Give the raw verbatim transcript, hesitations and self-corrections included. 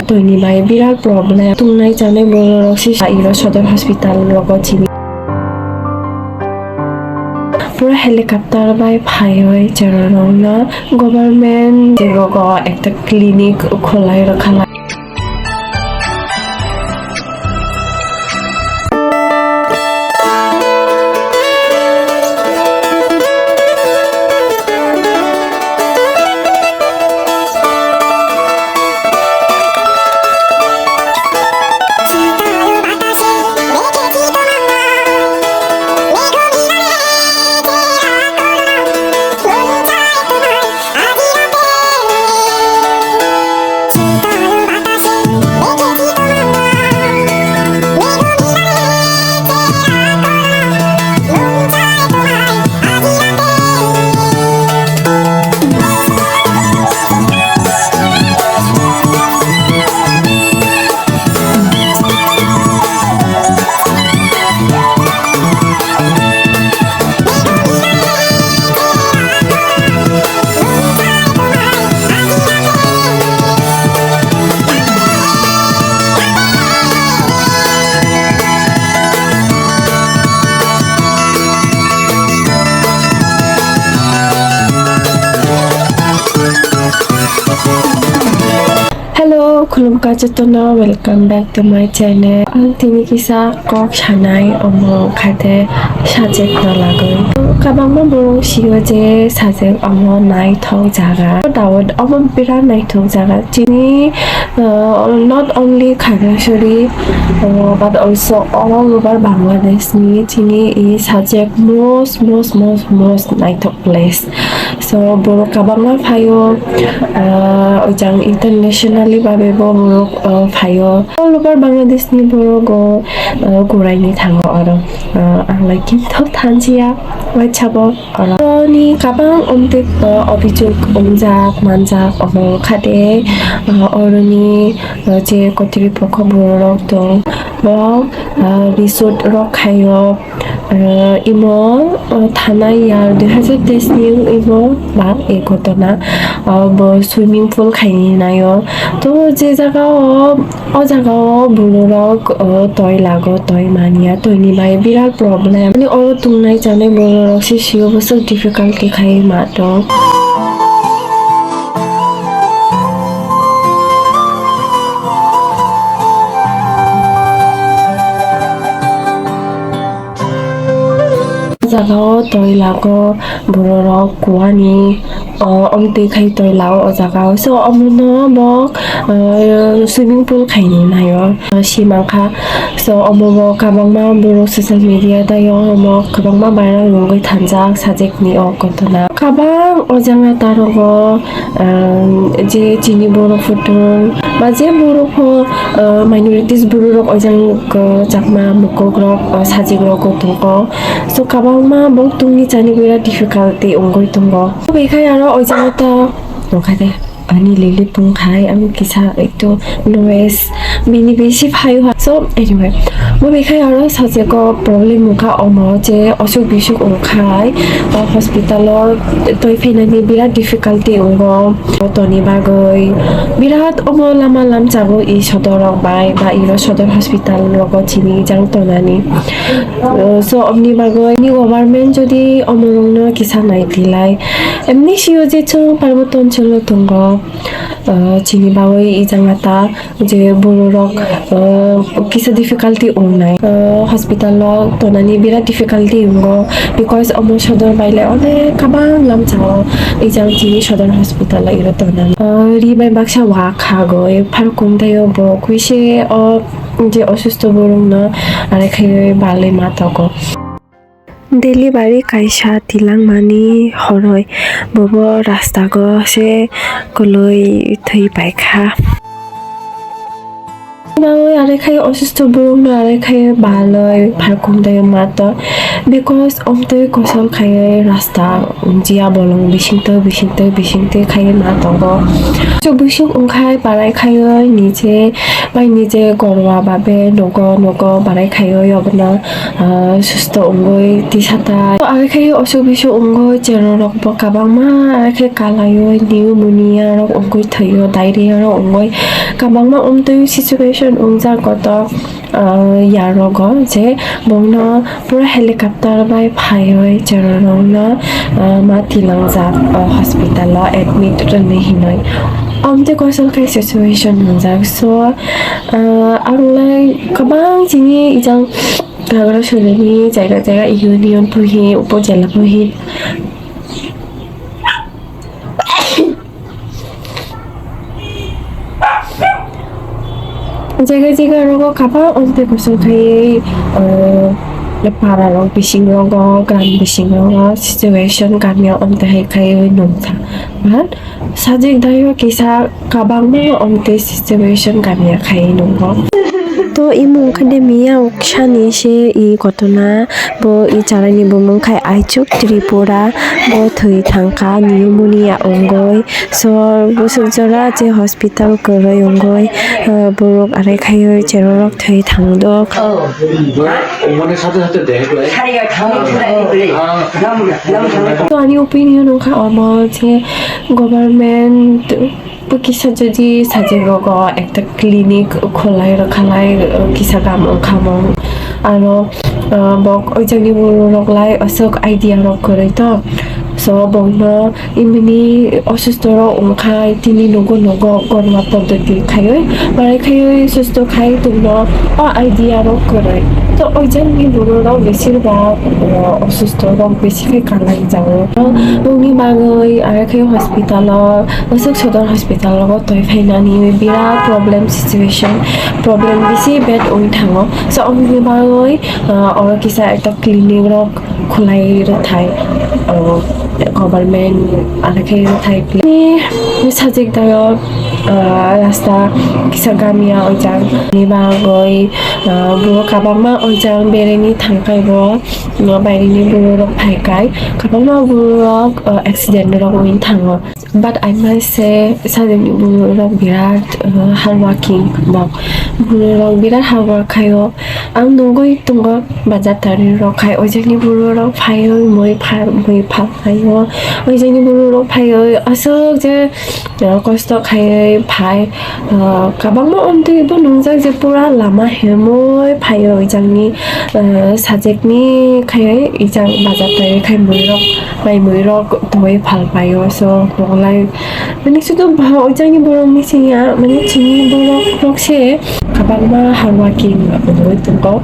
Toini bai birat problem. Tungnai chanai borok si iro sodor hospital rogo chini. Pura helicopter bai phaiwi chwrairokno government rogo ekta clinic khwlai rwkha. Hello, khulumkha jotono, welcome back to my channel. Ang tini kisa kok sanai, omo khaide sajek no lagwi. Kabangma borok sio je sajek omo naithok jaga. Daud omo birat naithok jaga. Chini, uh, not only Khagrasari, uh, but also all over Bangladesh ni chini i sajek most, most, most, most naithok place. So, borok kabangma phaio, ah, ojang internationally babe bo borok, ah, phaio. All over Bangladesh ni borok o, ah, guraini thango oro. Ah, ang lai kinto thanjiya, waisa bo oro. Ni kabang omtwi, ah, obijog omjak, manjak, omo khade, ah, oroni, ah, je kotri pokho borok tong, bo, ah, resort rok khaio. Ah, imo, ah, thanai year dui hazar teis ni imo ba e ghotona, ah, bo swimming pool khaini naio. To je jaga o, o jaga o borok, ah, toi lago, toi manya, toi ni bai birat problem. Ani oro tungnai chanai borok se sio bwswk difficulty khai ma tong. O jaga o toi lago bororok kuani, o, omtwi khai toi lao o jaga o. So, omono bo, o, swimming pool khaini naio, o, si mankha. So, omo bo kabangma borok social media daio omo kabangma viral wngwi thanjak sajekni o kotona. Kabang o jaga tarogo, Ang je chini borok phutung ba je borok pho, ah, minorities borok rok ojang, ah, Chakma, Mukok rok, ah, sajik rok tongo. So, kabangma borok tungni chani bera difficulty wngwi tongo. Bekhai aro ojang ta nokha de ani lili pung khai ang kisa ekto noise bini bisi phai ha. So, anyway, bo bekhai aro sajeko problem wngkha omo je osuk bisuk wngkhai, ah, hospital o twi phainani birat difficulty wngo. Auto ni bagwi birat omo lama lamchago i sodor rok bai ba iro sodor hospital rogo chini jang tonani. Uh, so omni bagwi ni government jodi omo rokno kisa nai tilai, emni sio je chwng parbo toncholo tongo, uh, chini bagwi i janga ta. Je bororok, uh, kisa difficulty wngnai, uh, hospital o tonani birat difficulty wngo, because omo sodor bai le onek kabang lamchao ejang chini sodor hospital o iro tonani. Uh, ri bai baksa wa khagwi pharkung tei o bo kwise o je osusto borokno are khe balwi ma togo. Delivery kaisa tilangmani horoi bobo rastago se kwlwi thwi paikha. Bagwi are khai osusto borokno are khai balwi pharkung tei mato, because omtwi kosol khai rasta wngjiya bolong bisingtwi bisingtwi bisingtwi khai ma tongo. Aswk bising wngkhai barai khaiwi nije bai nije gorwa babe nogo nogo barai khaiwi obono, ah, susto wngwi tisa tai. Arekhe aswk bising wngwi cherorokbo kwbangma arekhe kalaiwi pneumonia rok wngwi thwio, diarrhea rok wngwi kwbangma wngtwi situation wngjak kotor. Ah, yarogo je bongno pura helicopter bai phaiwi cherorokno, ah, ma tilangjak, ah, hospital o admit rwni hinwi. Amtwi kosol khe situation wngjak. So, ah, ang lai kwbang chini ijang Nagarjunani jaga jaga union puhi, upojela puhi. Jaga jaga rogo kaba omte kosong khai, eh, para rok bising rogo, gram bising rogo, situation kamio omte hai khai nungsa. But sajik dayo kisa kabangma omte situation kamia khai nungo. To imung kade miya uksani se i kotona. Bo i charaini bumung khai Aichuk Tripura, bo thwi thangkha pneumonia wngwi. So, bwswk jora je hospital kwrwi wngwi, eh, borok arai khaiwi cherorok thwi thangdok. To ani opinion wngkha omo je government Bo kisa jodi sajik rogo ekta clinic khulai rwkhalai, uh, kisa gam wngkhamung. Aro, uh, bok oijagni borok lai aswk idea rok kwrwi to. So, bongno imini osusto rok wngkhai tini nugo nugo gorma poddoti khaiwi, barai khaiwi susto khai tongno o idea rok kwrwi. To oijagni borok rok besir bak, uh, osusto rok besi khai kanai jago. Bongni bagwi aro khe hospital o Aswk sodor hospital rogo toi phainani birat problem situation, problem bisi bad wngwi thango. So, oboni bagwi, ah, oro kisa ekta clinic rok khulai rwthai, ah, government alakhe rwthai. Ni sajik dayo, ah, rasta kisa gamia oijak ni bagwi, ah, bo kabangma oijak bereni thangkhai bo, ah, bairini borok phaikhai kabangma borok, ah, accident rok wngwi thango. But I must say, sajikni borok birat, uh, hardworking bok. Borok birat hardwork khaio. Ang nugwi tongo bazar tari rok khai, ojakni borok phaioi, mui pha-, mui pha khaio. Ojakni borok phaioi, aswk je, uh, kosto khaioi phai. Uh, kabangma omtwi bo nungjak je pura lama hemoi phaio, ijangni, uh, sajekni khai ijang bazar tari khai muirok, mai muirok tongwi phal paio. So, boklai mani sudu bahai ijangni borokni singya, mani chini borok rok se kabangma hardworking wngwi tongo.